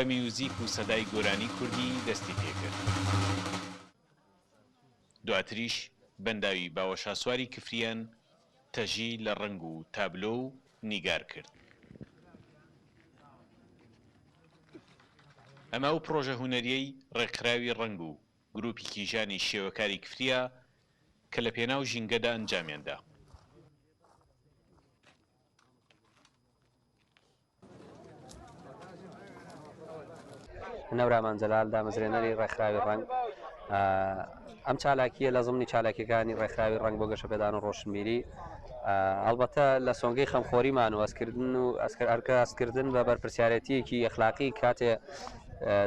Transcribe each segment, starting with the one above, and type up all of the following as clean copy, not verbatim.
بە میوزیک و سەدای گۆرانی کوردی دەستی پێکرد. دواتریش بەنداوی باوەشاسواری کفریان تەژی لە ڕەنگ و تابلۆ و نیگار کرد. ئەمە ئەو پڕۆژە هونەرییەی ڕێکخراوی ڕەنگ و گروپی کیژانی شێوەکاری کفرییە کە لە پێناو ژینگەدا ئەنجامیان دا. نەورامان جەلال دامەزرێنەری ڕێکخراوی ڕەنگ ئەم چالاکیە لە زمنی چالاکیەکانی ڕێکخراوی ڕەنگ بۆ گەشەپێدان و ڕۆشنبیری هەڵبەتە لە سۆنگەی خەمخۆریمان و ئەسکردن و ئەسکر ئەرکە ئەسکردن بە بەرپرسیارەتیەکی ئەخلاقی کاتێ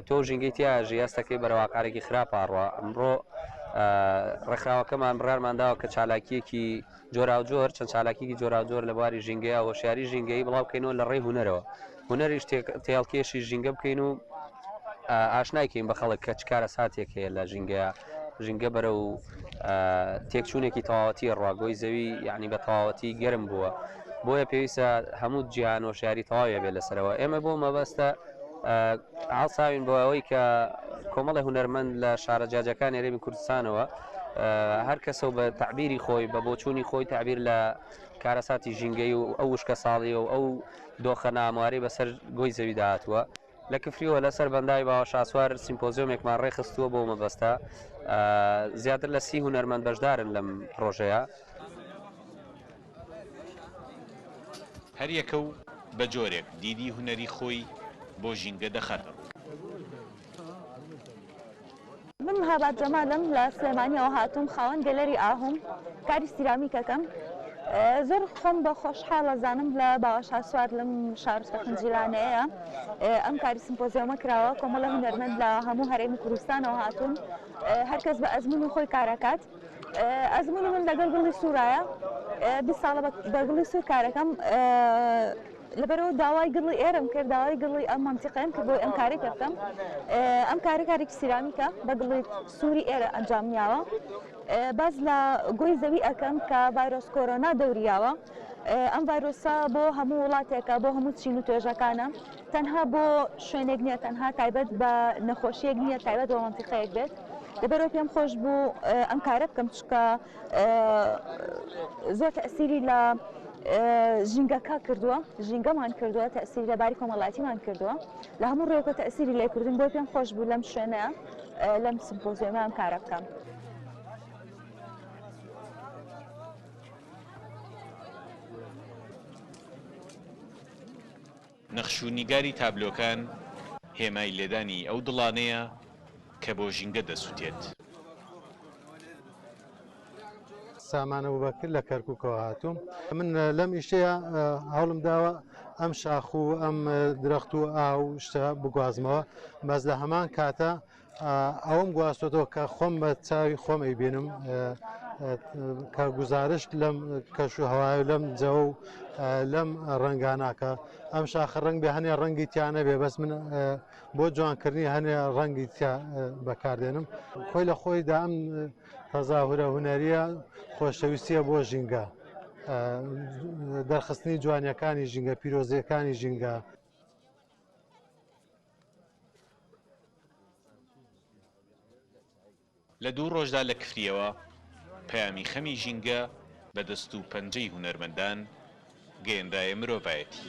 تۆ ژینگەی تیاژی هەستەکەی بەرەواقارێکی خراپ ئاڕوا ئەمڕۆ ڕێکخراوەکەمان بڕارمان داوە کە چالاکیەکی جۆراوجۆر، چەند چالاکیەکی جۆراوجۆر لە بواری ژینگەیا هۆشیاری ژینگەیی بڵاو بکەینەوە لە ڕێی هونەرەوە هونەریش تێهەڵکێشی ژینگە بکەین و ئاشنای کەین بە خەڵک کە چ کارەساتێک هەیە لە ژینگەیە ژینگە بەرە و تێکچوونێکی تەواوەتی ڕواگۆی زەوی یعنی بە تەواوەتی گەرم بووە بۆیە پێویستە هەموو جیهان هۆشیاری تەواوی بێت لەسەرەوە ئێمە بۆ مەبەستە هەڵساوین بۆ ئەوەی کە کۆمەڵی هونەرمەند لە شارە جیاجیاکانی هەرێمی کوردستانەوە هەر کەسە و بە تعبیری خۆی بە بۆچوونی خۆی تعبیر لە کارەساتی ژینگەی و ئەو وشکە ساڵی و ئەو دۆخە نامواری بەسەر گۆی زەوی داهاتووە لە کفریەوە لەسەر بەنداوی باوە شاسوار سیمپۆزیۆمێکمان ڕێکخستووە بۆ مەبەستە زیاتر لە سی هونەرمەند بەشدارن لەم پرۆژەیە. هەریەکە و بە جۆرێک دیدی هونەری خۆی بۆ ژینگە دەخاتە ڕوو. من مهاباد جەمالم لە سلێمانیەوە هاتووم خاوەن گەلەری ئاهوم کاری سیرامیکەکەم زۆر خۆم بە خۆشحاڵ ئەزانم لە باوەشاسوار لەم شارۆچکە خنجیلانەیە ئەم کاری سمپۆزیۆمە کراوە کۆمەڵە هونەرمەند لە هەموو هەرێمی کوردستانەوە هاتوون هەرکەس بە ئەزموونی خۆی کارەکات ئەزموونی من لەگەڵ گوڵی سوورایە 20 ساڵە بە گوڵی سوور کارەکەم لەبەرەوە داوای گڵی ئێرەم کرد داوای گڵی ئەم مەنتیقەیەم کرد بۆی ئەم کارەی پێ بکەم ئەم کارە کارێکی سیرامیکە بە گڵی سووری ئێرە ئەنجام نیاوە باس لە گۆی زەوی ئەکەم کە ڤایرۆس کۆرۆنا دەوریاوە ئەم ڤایرۆسە بۆ هەموو وڵاتێکە بۆ هەموو چین و توێژەکانە تەنها بۆ شوێنێک نییە تەنها تایبەت بە نەخۆشیەک نییە تایبەت بە مەنتیقەیەک بێت لەبەرەوە پێم خۆش بوو ئەم کارە بکەم چکە زۆر تەسیری لە ژینگەکە کردووە ژینگەمان کردووە تەسیری لە باری کۆمەڵاتیمان کردووە لە هەموو ڕێکە تەسیری لێکردن بۆ پێم خۆش بوو لەم شوێنە لەم سمپۆزیۆمە ئەم کارە بکەم. نەخش و نیگاری تابلۆکان هێمای لێدانی ئەو دڵانەیە کە بۆ ژینگە دەسوتێت. سامان ئەبوبەکر لە کەرکوکەوە هاتووم من لەم ئیشەیە هەوڵم داوە ئەم شاخ و ئەم درەخت و ئاو شتە بگوازمەوە بەس لە هەمان کاتە ئەوەم گواستۆتەوە کە خۆم بە چاوی خۆم ئەیبینم کە گوزارشت لەم کەش و هەوای و لەم جەوە و لەم ڕەنگاناکە ئەم شاخە ڕەنگ بێ هەنێ ڕەنگی تیانە بێ بەس من بۆ جوانکردنی هەنێ ڕەنگی تیا بەکاردێنم خۆی لە خۆیدا ئەم تەزاهورە هونەریە خۆشەویستیە بۆ ژینگە دەرخستنی جوانیەکانی ژینگە پیرۆزیەکانی ژینگە. لە دوو ڕۆژدا لە کفرییەوە پەیامی خەمی ژینگە بە دەست و پەنجەی هونەرمەندان گەیەنرایە مرۆڤایەتی.